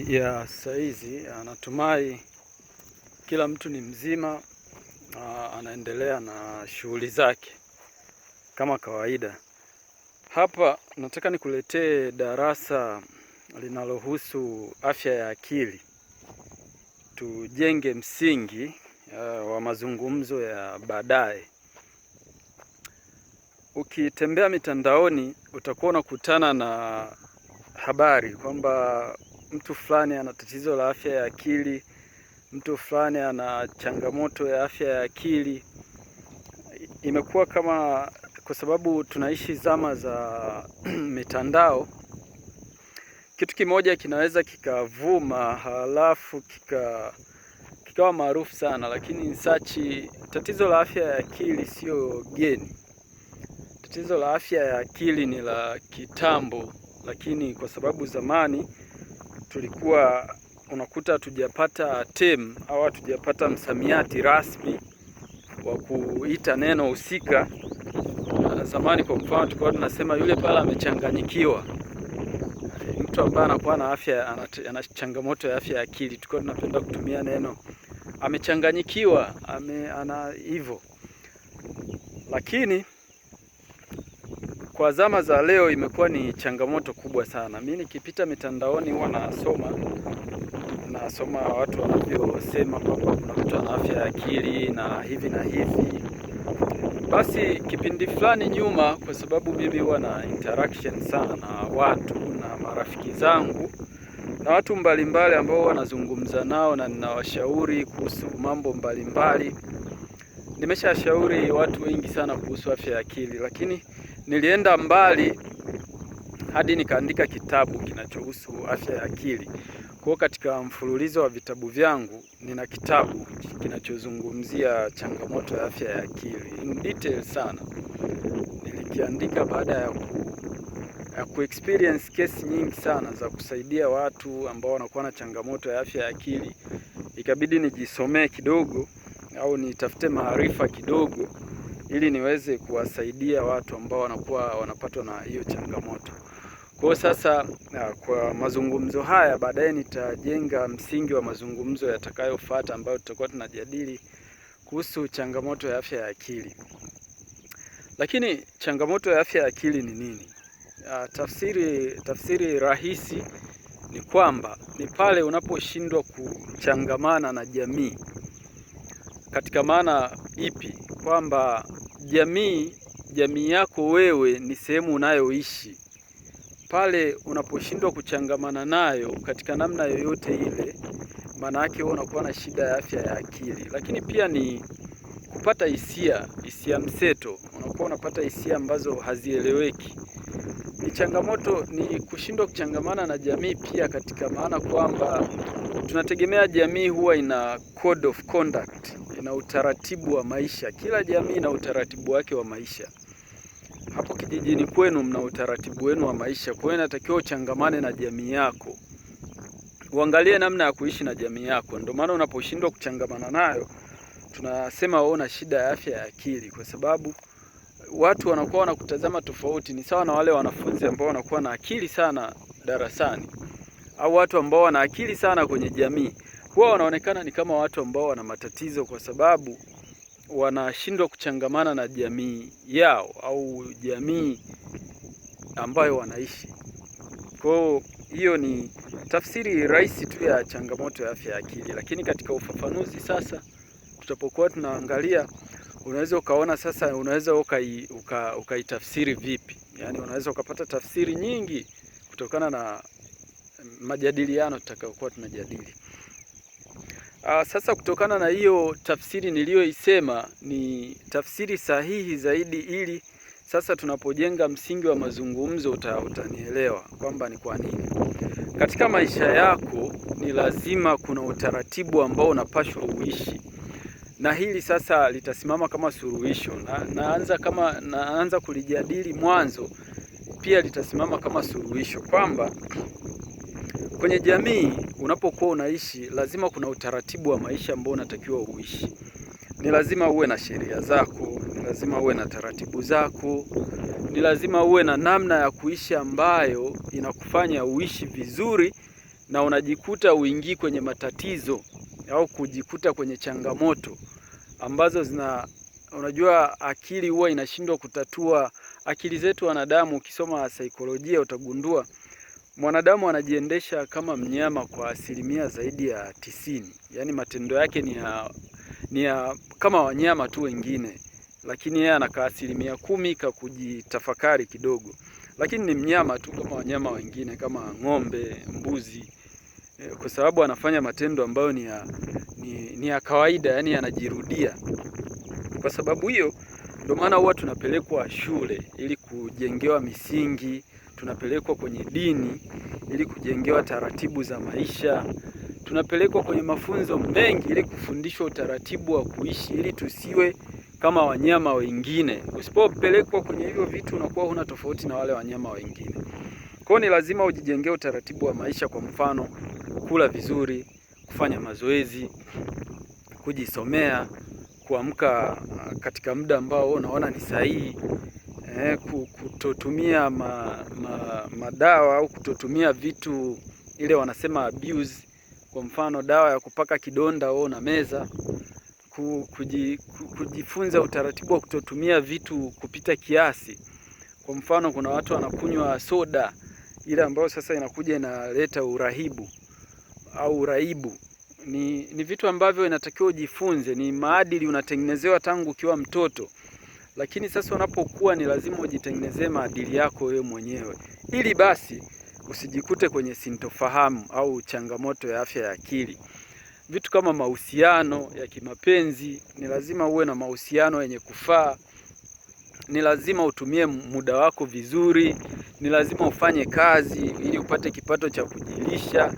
Ya saizi natumai kila mtu ni mzima, anaendelea na shughuli zake kama kawaida. Hapa nataka nikuletee darasa linalohusu afya ya akili. Tujenge msingi wa mazungumzo ya baadaye. Ukitembea mitandaoni utakuwa unakutana na habari kwamba mtu fulani ana tatizo la afya ya akili, mtu fulani ana changamoto ya afya ya akili. Imekuwa kama kwa sababu tunaishi zama za mitandao, kitu kimoja kinaweza kikavuma halafu kikawa maarufu sana, lakini nsachi, tatizo la afya ya akili sio geni. Tatizo la afya ya akili ni la kitambo, lakini kwa sababu zamani tulikuwa unakuta hatujapata term au hatujapata msamiati rasmi wa kuita neno husika. Zamani kwa mfano, tulikuwa tunasema yule pale amechanganyikiwa, mtu ambaye anakuwa na afya ana changamoto ya afya ya akili, tulikuwa tunapenda kutumia neno amechanganyikiwa, ana hivyo. Lakini kwa zama za leo imekuwa ni changamoto kubwa sana. Mimi nikipita mitandaoni huwa nasoma watu wanavyosema kwamba kuna mtu ana afya ya akili na hivi na hivi. Basi kipindi fulani nyuma, kwa sababu mimi huwa na interaction sana na watu na marafiki zangu na watu mbalimbali ambao wanazungumza nao na ninawashauri kuhusu mambo mbalimbali. Nimeshashauri watu wengi sana kuhusu afya ya akili, lakini nilienda mbali hadi nikaandika kitabu kinachohusu afya ya akili. Kwa hiyo katika mfululizo wa vitabu vyangu nina kitabu kinachozungumzia changamoto ya afya ya akili in detail sana. Nilikiandika baada ya ku experience kesi nyingi sana za kusaidia watu ambao wanakuwa na changamoto ya afya ya akili. Ikabidi nijisomee kidogo au nitafute maarifa kidogo ili niweze kuwasaidia watu ambao wanakuwa wanapatwa na hiyo changamoto. Kwa hiyo sasa, kwa mazungumzo haya baadaye nitajenga msingi wa mazungumzo yatakayofuata ambayo tutakuwa tunajadili kuhusu changamoto ya afya ya akili. Lakini changamoto ya afya ya akili ni nini? Tafsiri rahisi ni kwamba ni pale unaposhindwa kuchangamana na jamii. Katika maana ipi? Kwamba jamii yako wewe ni sehemu unayoishi. Pale unaposhindwa kuchangamana nayo katika namna yoyote ile, maana yake wewe unakuwa na shida ya afya ya akili. Lakini pia ni kupata hisia mseto. Unakuwa unapata hisia ambazo hazieleweki. Ni changamoto, ni kushindwa kuchangamana na jamii pia katika maana kwamba tunategemea jamii huwa ina code of conduct, ina utaratibu wa maisha. Kila jamii ina utaratibu wake wa maisha. Hapo kijijini kwenu mna utaratibu wenu wa maisha. Kwa hiyo inatakiwa uchangamane na jamii yako, uangalie namna ya kuishi na jamii yako. Ndio maana unaposhindwa kuchangamana nayo tunasema wewe una shida ya afya ya akili, kwa sababu watu wanakuwa wanakutazama tofauti. Ni sawa na wale wanafunzi ambao wanakuwa na akili sana darasani au watu ambao wana akili sana kwenye jamii, huwa wanaonekana ni kama watu ambao wana matatizo, kwa sababu wanashindwa kuchangamana na jamii yao au jamii ambayo wanaishi. Kwa hiyo ni tafsiri rahisi tu ya changamoto ya afya ya akili, lakini katika ufafanuzi sasa tutapokuwa tunaangalia, unaweza ukaona sasa, unaweza ukaitafsiri vipi? Yaani unaweza ukapata tafsiri nyingi kutokana na majadiliano tutakayokuwa tunajadili. Sasa kutokana na hiyo tafsiri niliyoisema ni tafsiri sahihi zaidi, ili sasa tunapojenga msingi wa mazungumzo utanielewa kwamba ni kwa nini katika maisha yako ni lazima kuna utaratibu ambao unapaswa uishi, na hili sasa litasimama kama suluhisho. Na naanza kulijadili mwanzo, pia litasimama kama suluhisho kwamba kwenye jamii unapokuwa unaishi lazima kuna utaratibu wa maisha ambao unatakiwa uishi. Ni lazima uwe na sheria zako, ni lazima uwe na taratibu zako, ni lazima uwe na namna ya kuishi ambayo inakufanya uishi vizuri na unajikuta uingii kwenye matatizo au kujikuta kwenye changamoto ambazo zina, unajua akili huwa inashindwa kutatua. Akili zetu wanadamu, ukisoma saikolojia utagundua mwanadamu anajiendesha kama mnyama kwa asilimia zaidi ya 90. Yaani matendo yake ni ya kama wanyama tu wengine, lakini yeye anakaa 10% ka kujitafakari kidogo, lakini ni mnyama tu kama wanyama wengine kama ng'ombe, mbuzi, kwa sababu anafanya matendo ambayo ni ya kawaida, yani yanajirudia. Kwa sababu hiyo ndio maana huwa tunapelekwa shule ili kujengewa misingi, tunapelekwa kwenye dini ili kujengewa taratibu za maisha, tunapelekwa kwenye mafunzo mengi ili kufundishwa utaratibu wa kuishi ili tusiwe kama wanyama wengine. Usipopelekwa kwenye hivyo vitu unakuwa huna tofauti na wale wanyama wengine. Kwa hiyo ni lazima ujijengee utaratibu wa maisha, kwa mfano kula vizuri, kufanya mazoezi, kujisomea, kuamka katika muda ambao unaona ni sahihi, kutotumia madawa au kutotumia vitu ile wanasema abuse. Kwa mfano dawa ya kupaka kidonda wewe unameza, kujifunza utaratibu wa kutotumia vitu kupita kiasi. Kwa mfano kuna watu wanakunywa soda ile ambayo sasa inakuja inaleta urahibu au uraibu. Ni vitu ambavyo inatakiwa ujifunze, ni maadili unatengenezewa tangu ukiwa mtoto. Lakini sasa unapokuwa ni lazima ujitengenezee maadili yako wewe mwenyewe, ili basi usijikute kwenye sintofahamu au changamoto ya afya ya akili. Vitu kama mahusiano ya kimapenzi, ni lazima uwe na mahusiano yenye kufaa, ni lazima utumie muda wako vizuri, ni lazima ufanye kazi ili upate kipato cha kujilisha,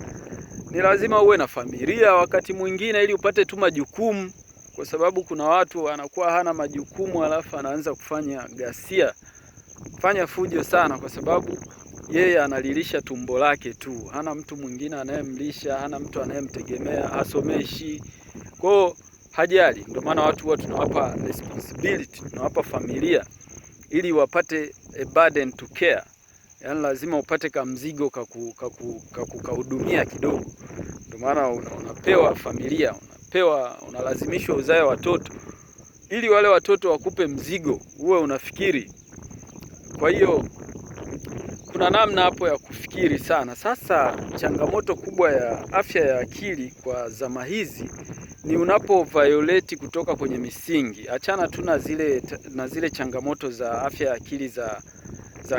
ni lazima uwe na familia wakati mwingine ili upate tu majukumu, kwa sababu kuna watu wanakuwa hana majukumu alafu anaanza kufanya ghasia, kufanya fujo sana, kwa sababu yeye analilisha tumbo lake tu, hana mtu mwingine anayemlisha, hana mtu anayemtegemea, hasomeshi, kwa hiyo hajali. Ndio maana watu huwa tunawapa responsibility, tunawapa familia ili wapate a burden to care. Yaani lazima upate kamzigo kakukahudumia kidogo. Ndio maana unapewa familia, unapewa, unalazimishwa uzae watoto ili wale watoto wakupe mzigo, uwe unafikiri. Kwa hiyo kuna namna hapo ya kufikiri sana. Sasa changamoto kubwa ya afya ya akili kwa zama hizi ni unapo violate kutoka kwenye misingi. Achana tu na zile changamoto za afya ya akili za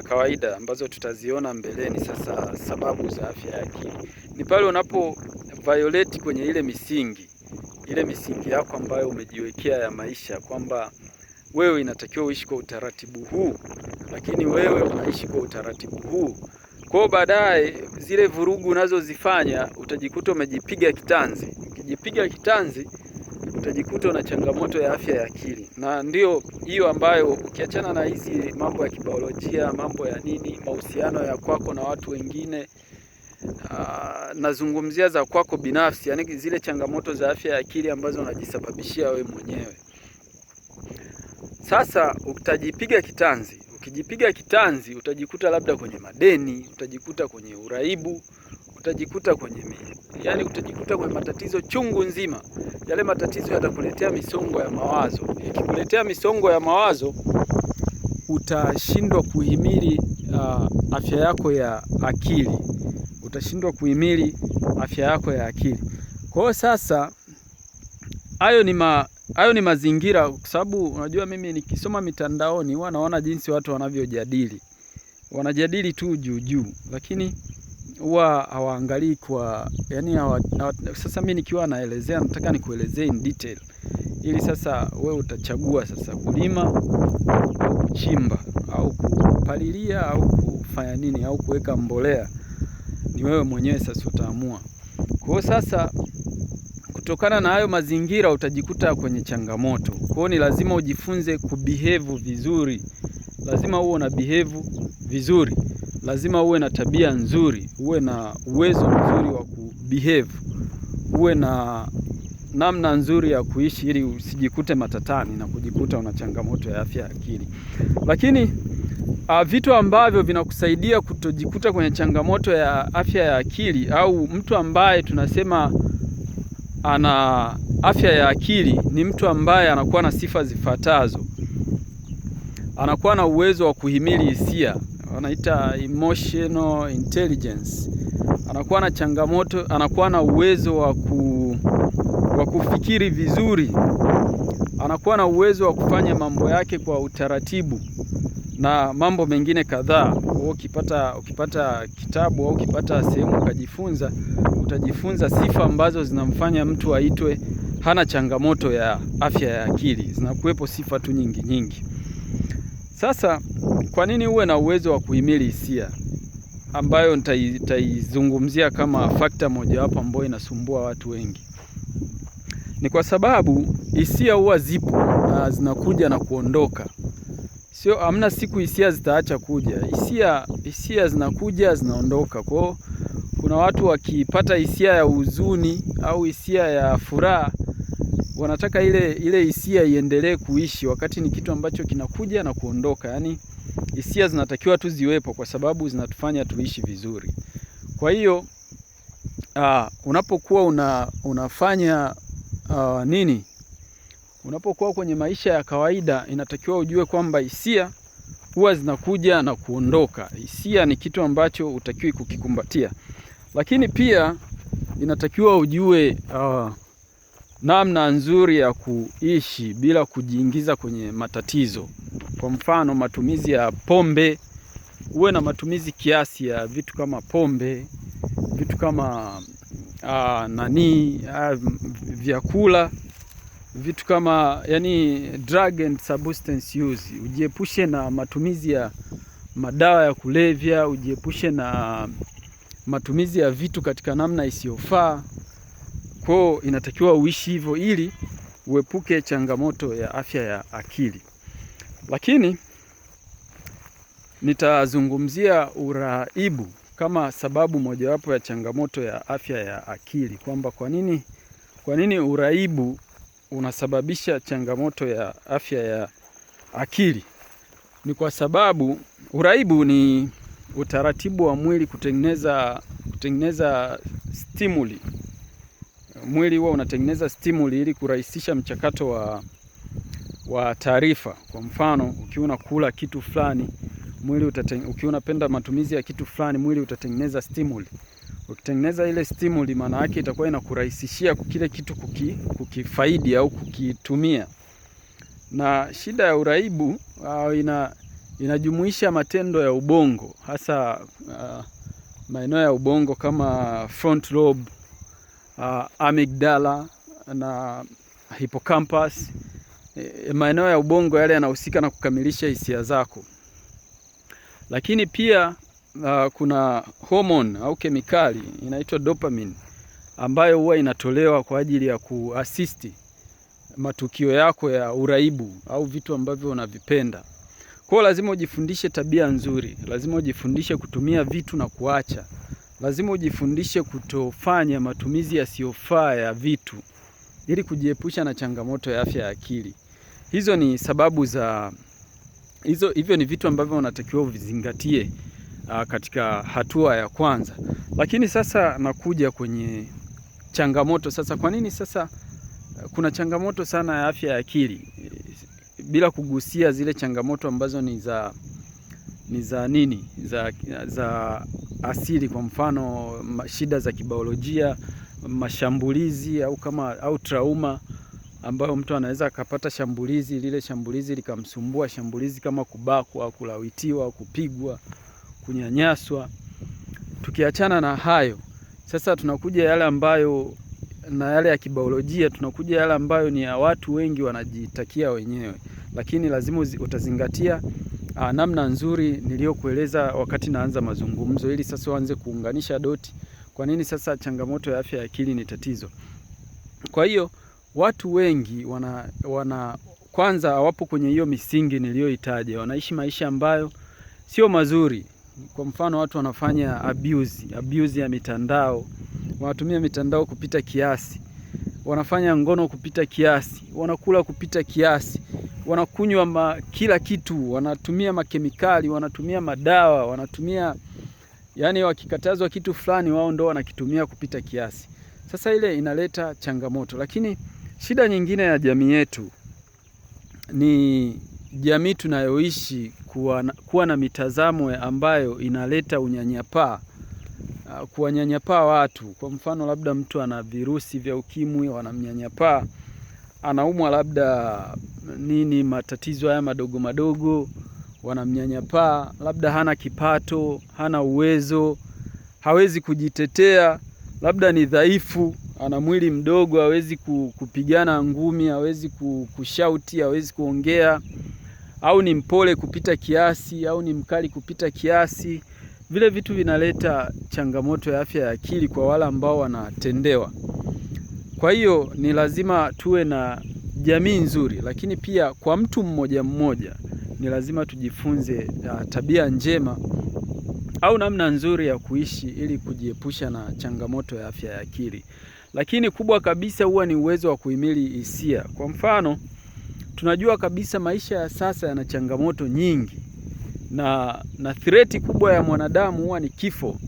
kawaida ambazo tutaziona mbeleni. Sasa sababu za afya ya akili ni pale unapo violate kwenye ile misingi yako ambayo umejiwekea ya maisha, kwamba wewe inatakiwa uishi kwa utaratibu huu, lakini wewe unaishi kwa utaratibu huu. Kwa hiyo baadaye zile vurugu unazozifanya utajikuta umejipiga kitanzi. Ukijipiga kitanzi utajikuta una changamoto ya afya ya akili, na ndio hiyo ambayo ukiachana na hizi mambo ya kibiolojia, mambo ya nini, mahusiano ya kwako na watu wengine, nazungumzia za kwako binafsi, yani zile changamoto za afya ya akili ambazo unajisababishia wewe mwenyewe. Sasa utajipiga kitanzi. Ukijipiga kitanzi utajikuta labda kwenye madeni, utajikuta kwenye uraibu, utajikuta kwenye yani, utajikuta kwenye matatizo chungu nzima. Yale matatizo yatakuletea misongo ya mawazo. Yakikuletea misongo ya mawazo, utashindwa kuhimili afya yako ya akili, utashindwa kuhimili afya yako ya akili. Kwa hiyo sasa hayo ni mazingira, kwa sababu unajua mimi nikisoma mitandaoni huwa naona jinsi watu wanavyojadili, wanajadili tu juu juu, lakini huwa hawaangalii kwa yani sasa mimi nikiwa naelezea nataka nikuelezee in detail, ili sasa we utachagua sasa kulima au kuchimba au kupalilia au kufanya nini au kuweka mbolea, ni wewe mwenyewe sasa utaamua. Kwa hiyo sasa kutokana na hayo mazingira utajikuta kwenye changamoto. Kwa hiyo ni lazima ujifunze kubehave vizuri, lazima uwe una behave vizuri, lazima uwe na tabia nzuri, uwe na uwezo mzuri wa kubehave, uwe na namna nzuri ya kuishi ili usijikute matatani na kujikuta una changamoto ya afya ya akili. Lakini Vitu ambavyo vinakusaidia kutojikuta kwenye changamoto ya afya ya akili au mtu ambaye tunasema ana afya ya akili ni mtu ambaye anakuwa na sifa zifuatazo. Anakuwa na uwezo wa kuhimili hisia, wanaita emotional intelligence. Anakuwa na changamoto, anakuwa na uwezo wa kufikiri vizuri. Anakuwa na uwezo wa kufanya mambo yake kwa utaratibu na mambo mengine kadhaa. Kwa hiyo ukipata kitabu au ukipata sehemu ukajifunza, utajifunza sifa ambazo zinamfanya mtu aitwe hana changamoto ya afya ya akili. Zinakuwepo sifa tu nyingi nyingi. Sasa kwa nini uwe na uwezo wa kuhimili hisia, ambayo nitaizungumzia kama factor mojawapo ambayo inasumbua watu wengi? Ni kwa sababu hisia huwa zipo na zinakuja na kuondoka. Sio, hamna siku hisia zitaacha kuja. Hisia zinakuja, zinaondoka. Kwa hiyo kuna watu wakipata hisia ya huzuni au hisia ya furaha, wanataka ile hisia iendelee kuishi, wakati ni kitu ambacho kinakuja na kuondoka. Yaani hisia zinatakiwa tu ziwepo kwa sababu zinatufanya tuishi vizuri. Kwa hiyo unapokuwa unafanya nini? Unapokuwa kwenye maisha ya kawaida, inatakiwa ujue kwamba hisia huwa zinakuja na kuondoka. Hisia ni kitu ambacho hutakiwi kukikumbatia. Lakini pia inatakiwa ujue namna nzuri ya kuishi bila kujiingiza kwenye matatizo. Kwa mfano matumizi ya pombe, uwe na matumizi kiasi ya vitu kama pombe, vitu kama vyakula, vitu kama yani drug and substance use. Ujiepushe na matumizi ya madawa ya kulevya, ujiepushe na matumizi ya vitu katika namna isiyofaa. Kwa hiyo inatakiwa uishi hivyo ili uepuke changamoto ya afya ya akili. Lakini nitazungumzia uraibu kama sababu mojawapo ya changamoto ya afya ya akili, kwamba kwa nini uraibu unasababisha changamoto ya afya ya akili. Ni kwa sababu uraibu ni utaratibu wa mwili kutengeneza stimuli. Mwili huwa unatengeneza stimuli ili kurahisisha mchakato wa taarifa. Kwa mfano, ukiwa unakula kitu fulani, ukiwa unapenda matumizi ya kitu fulani, mwili utatengeneza stimuli. Ukitengeneza ile stimuli, maana yake itakuwa inakurahisishia kile kitu kukifaidi au kukitumia. Na shida ya uraibu inajumuisha matendo ya ubongo, hasa maeneo ya ubongo kama front lobe, amygdala na hippocampus. Maeneo ya ubongo yale yanahusika na kukamilisha hisia zako. Lakini pia kuna hormone au kemikali inaitwa dopamine ambayo huwa inatolewa kwa ajili ya kuassist matukio yako ya uraibu au vitu ambavyo unavipenda. Kwa hiyo lazima ujifundishe tabia nzuri, lazima ujifundishe kutumia vitu na kuacha, lazima ujifundishe kutofanya matumizi yasiyofaa ya vitu ili kujiepusha na changamoto ya afya ya akili. Hizo ni sababu za hizo, hivyo ni vitu ambavyo unatakiwa uvizingatie katika hatua ya kwanza. Lakini sasa nakuja kwenye changamoto sasa. Kwa nini sasa kuna changamoto sana ya afya ya akili, bila kugusia zile changamoto ambazo ni za nini, za asili, kwa mfano shida za kibiolojia, mashambulizi au kama au trauma ambayo mtu anaweza akapata shambulizi, lile shambulizi likamsumbua, shambulizi kama kubakwa, kulawitiwa, kupigwa, kunyanyaswa. Tukiachana na hayo, sasa tunakuja yale ambayo na yale ya kibiolojia, tunakuja yale ambayo ni ya watu wengi wanajitakia wenyewe. Lakini lazima utazingatia namna nzuri niliyokueleza wakati naanza mazungumzo, ili sasa uanze kuunganisha doti. Kwa nini sasa changamoto ya afya ya akili ni tatizo? Kwa hiyo watu wengi wana kwanza hawapo kwenye hiyo misingi niliyoitaja, wanaishi maisha ambayo sio mazuri. Kwa mfano watu wanafanya abuse ya mitandao, wanatumia mitandao kupita kiasi, wanafanya ngono kupita kiasi, wanakula kupita kiasi, wanakunywa kila kitu, wanatumia makemikali, wanatumia madawa, wanatumia, yani wakikatazwa kitu fulani wao ndo wanakitumia kupita kiasi. Sasa ile inaleta changamoto. Lakini shida nyingine ya jamii yetu ni jamii tunayoishi kuwa na mitazamo ambayo inaleta unyanyapaa, kuwanyanyapaa watu. Kwa mfano labda mtu ana virusi vya ukimwi, wanamnyanyapaa, anaumwa labda nini, matatizo haya madogo madogo, wanamnyanyapaa, labda hana kipato, hana uwezo, hawezi kujitetea, labda ni dhaifu, ana mwili mdogo, hawezi kupigana ngumi, hawezi kushauti, hawezi kuongea, au ni mpole kupita kiasi, au ni mkali kupita kiasi. Vile vitu vinaleta changamoto ya afya ya akili kwa wale ambao wanatendewa. Kwa hiyo ni lazima tuwe na jamii nzuri, lakini pia kwa mtu mmoja mmoja ni lazima tujifunze tabia njema au namna nzuri ya kuishi ili kujiepusha na changamoto ya afya ya akili. Lakini kubwa kabisa huwa ni uwezo wa kuhimili hisia. Kwa mfano, tunajua kabisa maisha ya sasa yana changamoto nyingi, na threat kubwa ya mwanadamu huwa ni kifo.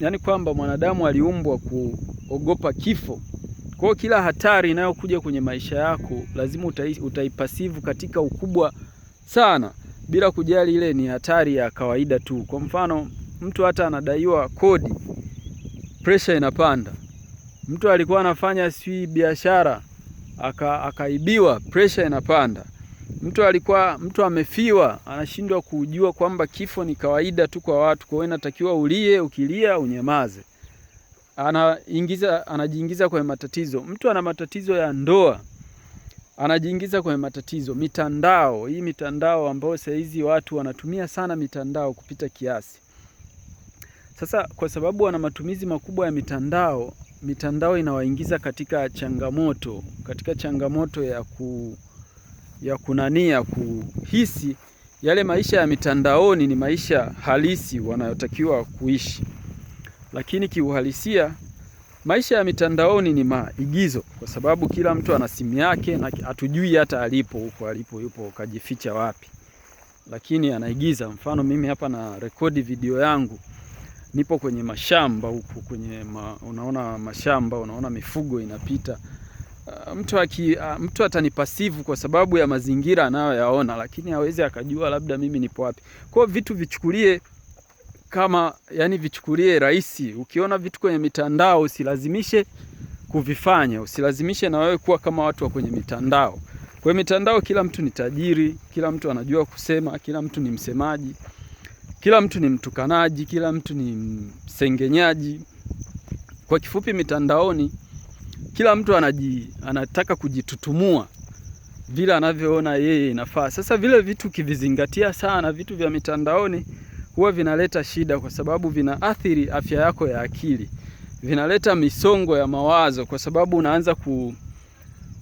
Yaani kwamba mwanadamu aliumbwa kuogopa kifo. Kwa hiyo kila hatari inayokuja kwenye maisha yako lazima utaipasivu katika ukubwa sana, bila kujali ile ni hatari ya kawaida tu. Kwa mfano, mtu hata anadaiwa kodi, pressure inapanda. Mtu alikuwa anafanya si biashara, akaibiwa, pressure inapanda. Mtu amefiwa, anashindwa kujua kwamba kifo ni kawaida tu kwa watu. Kwa hiyo inatakiwa ulie, ukilia unyamaze. Anajiingiza kwenye matatizo. Mtu ana matatizo ya ndoa, anajiingiza kwenye matatizo. Mitandao, hii mitandao ambayo saa hizi watu wanatumia sana mitandao kupita kiasi. Sasa kwa sababu wana matumizi makubwa ya mitandao, mitandao inawaingiza katika changamoto, katika changamoto ya kunania, kuhisi yale maisha ya mitandaoni ni maisha halisi wanayotakiwa kuishi. Lakini kiuhalisia maisha ya mitandaoni ni maigizo, kwa sababu kila mtu ana simu yake na hatujui hata alipo huko alipo, yupo kajificha wapi, lakini anaigiza. Mfano mimi hapa na rekodi video yangu, nipo kwenye mashamba huku, kwenye unaona mashamba, unaona mifugo inapita. Mtu atanipasivu kwa sababu ya mazingira anayoyaona, lakini hawezi akajua labda mimi nipo wapi. Kwa hiyo vitu vichukulie kama, yani vichukulie rahisi. Ukiona vitu kwenye mitandao usilazimishe kuvifanya, usilazimishe na wewe kuwa kama watu wa kwenye mitandao. Kwa mitandao kila mtu ni tajiri, kila mtu anajua kusema, kila mtu ni msemaji, kila mtu ni mtukanaji, kila mtu ni msengenyaji. Kwa kifupi mitandaoni kila mtu anataka kujitutumua vile anavyoona yeye inafaa. Sasa vile vitu ukivizingatia sana, vitu vya mitandaoni huwa vinaleta shida, kwa sababu vinaathiri afya yako ya akili. Vinaleta misongo ya mawazo, kwa sababu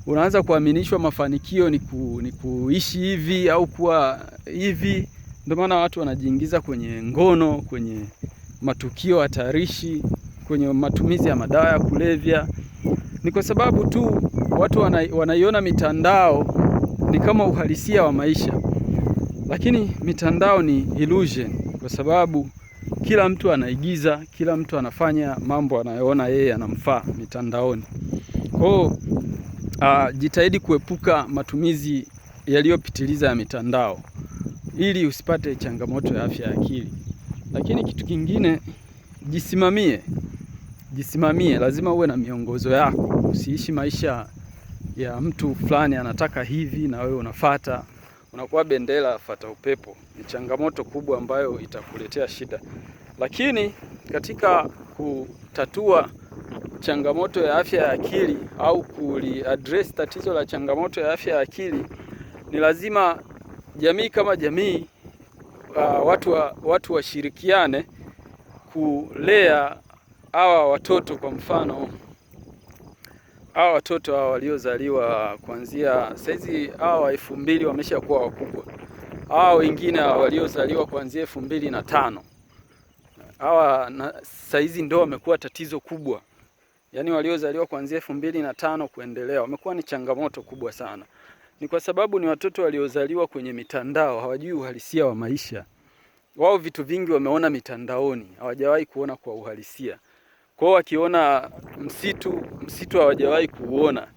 unaanza kuaminishwa mafanikio ni kuishi hivi au kuwa hivi. Ndio maana watu wanajiingiza kwenye ngono, kwenye matukio hatarishi, kwenye matumizi ya madawa ya kulevya. Ni kwa sababu tu watu wanaiona mitandao ni kama uhalisia wa maisha. Lakini mitandao ni illusion, kwa sababu kila mtu anaigiza, kila mtu anafanya mambo anayoona yeye anamfaa mitandaoni. Kwa hiyo jitahidi kuepuka matumizi yaliyopitiliza ya mitandao ili usipate changamoto ya afya ya akili. Lakini kitu kingine, jisimamie. Jisimamie, lazima uwe na miongozo yako. Usiishi maisha ya mtu fulani anataka hivi na wewe unafuata. Unakuwa bendera fata upepo. Ni changamoto kubwa ambayo itakuletea shida. Lakini katika kutatua changamoto ya afya ya akili au kuliaddress tatizo la changamoto ya afya ya akili, ni lazima jamii kama jamii, watu washirikiane kulea hawa watoto. Kwa mfano hawa watoto hawa waliozaliwa kuanzia saizi, hawa wa 2000 wameshakuwa wakubwa. Hawa wengine hawa waliozaliwa kuanzia 2005 hawa saizi ndio wamekuwa tatizo kubwa. Yaani waliozaliwa kuanzia 2005 kuendelea wamekuwa ni changamoto kubwa sana. Ni kwa sababu ni watoto waliozaliwa kwenye mitandao, hawajui uhalisia wa maisha. Wao vitu vingi wameona mitandaoni, hawajawahi kuona kwa uhalisia. Kwa hiyo wakiona msitu, msitu hawajawahi kuuona,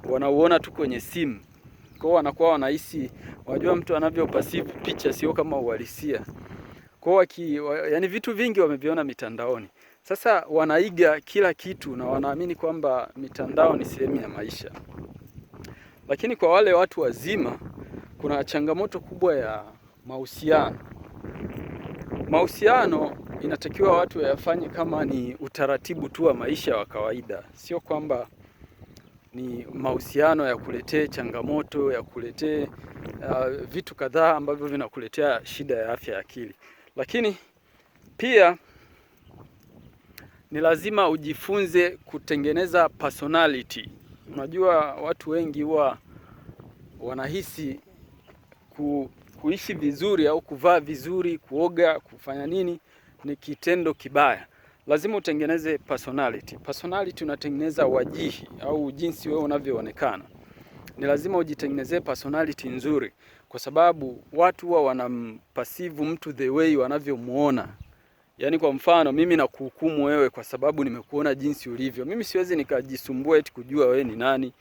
wanauona tu kwenye simu. Kwa hiyo wanakuwa wanahisi, wajua mtu anavyo perceive picha sio kama uhalisia. Kwa hiyo yaani vitu vingi wameviona mitandaoni. Sasa wanaiga kila kitu na wanaamini kwamba mitandao ni sehemu ya maisha. Lakini kwa wale watu wazima kuna changamoto kubwa ya mahusiano. Mahusiano inatakiwa watu wayafanye kama ni utaratibu tu wa maisha wa kawaida, sio kwamba ni mahusiano ya kuletee changamoto, ya kuletee vitu kadhaa ambavyo vinakuletea shida ya afya ya akili. Lakini pia ni lazima ujifunze kutengeneza personality. Unajua watu wengi huwa wanahisi kuishi vizuri au kuvaa vizuri, kuoga, kufanya nini ni kitendo kibaya. Lazima utengeneze personality. Personality unatengeneza wajihi au jinsi wewe unavyoonekana. Ni lazima ujitengenezee personality nzuri, kwa sababu watu huwa wanampasivu mtu the way wanavyomuona. Yaani kwa mfano mimi nakuhukumu wewe kwa sababu nimekuona jinsi ulivyo. Mimi siwezi nikajisumbua eti kujua wewe ni nani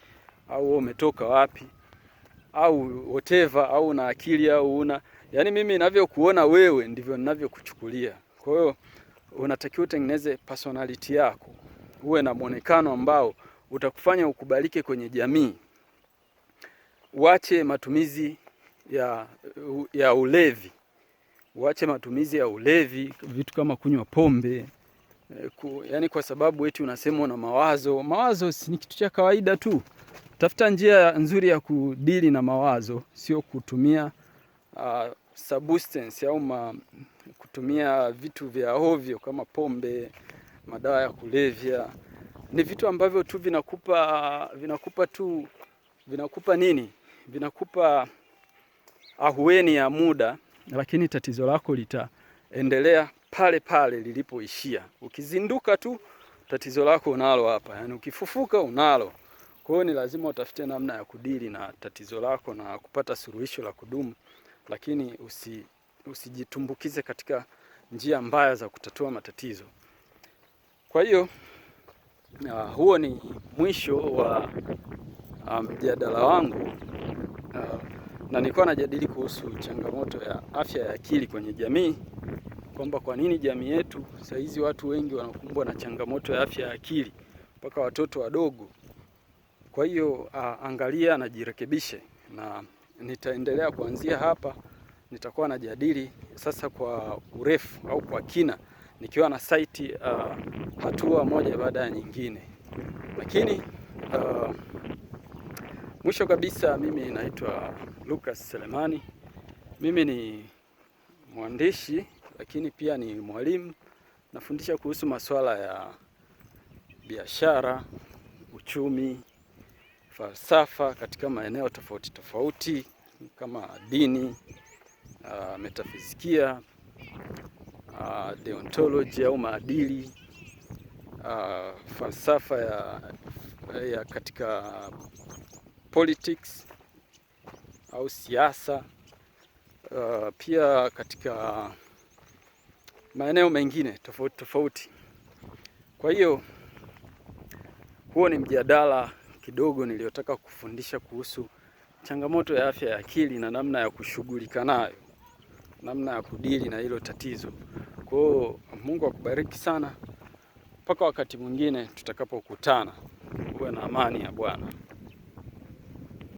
au wewe umetoka wapi au whatever, au una akili au una, yaani mimi ninavyokuona wewe ndivyo ninavyokuchukulia. Kwa hiyo unatakiwa utengeneze personality yako, uwe na mwonekano ambao utakufanya ukubalike kwenye jamii. Uache matumizi ya ulevi, uache matumizi ya ulevi, vitu kama kunywa pombe, yaani kwa sababu eti unasema una mawazo. Mawazo si ni kitu cha kawaida tu. Tafuta njia nzuri ya kudili na mawazo, sio kutumia substance au kutumia vitu vya ovyo kama pombe, madawa ya kulevya. Ni vitu ambavyo tu vinakupa tu, vinakupa nini? Vinakupa ahueni ya muda, lakini tatizo lako litaendelea pale pale lilipoishia. Ukizinduka tu tatizo lako unalo hapa, yaani ukifufuka unalo. Kwa hiyo ni lazima utafute namna ya kudili na tatizo lako na kupata suluhisho la kudumu, lakini usijitumbukize katika njia mbaya za kutatua matatizo. Kwa hiyo huo ni mwisho wa mjadala wangu, na nilikuwa najadili kuhusu changamoto ya afya ya akili kwenye jamii, kwamba kwa nini jamii yetu saa hizi watu wengi wanakumbwa na changamoto ya afya ya akili mpaka watoto wadogo. Kwa hiyo angalia na jirekebishe, na nitaendelea kuanzia hapa. Nitakuwa najadili sasa kwa urefu au kwa kina, nikiwa na site hatua moja baada ya nyingine. Lakini mwisho kabisa, mimi naitwa Lucas Selemani. Mimi ni mwandishi lakini pia ni mwalimu. Nafundisha kuhusu masuala ya biashara, uchumi, falsafa katika maeneo tofauti tofauti kama dini, metafizikia, deontology au maadili, falsafa ya katika politics au siasa, pia katika maeneo mengine tofauti tofauti. Kwa hiyo huo ni mjadala kidogo niliyotaka kufundisha kuhusu changamoto ya afya ya akili na namna ya kushughulika nayo, namna ya kudili na hilo tatizo. Kwa hiyo Mungu akubariki sana, mpaka wakati mwingine tutakapokutana. Uwe na amani ya Bwana.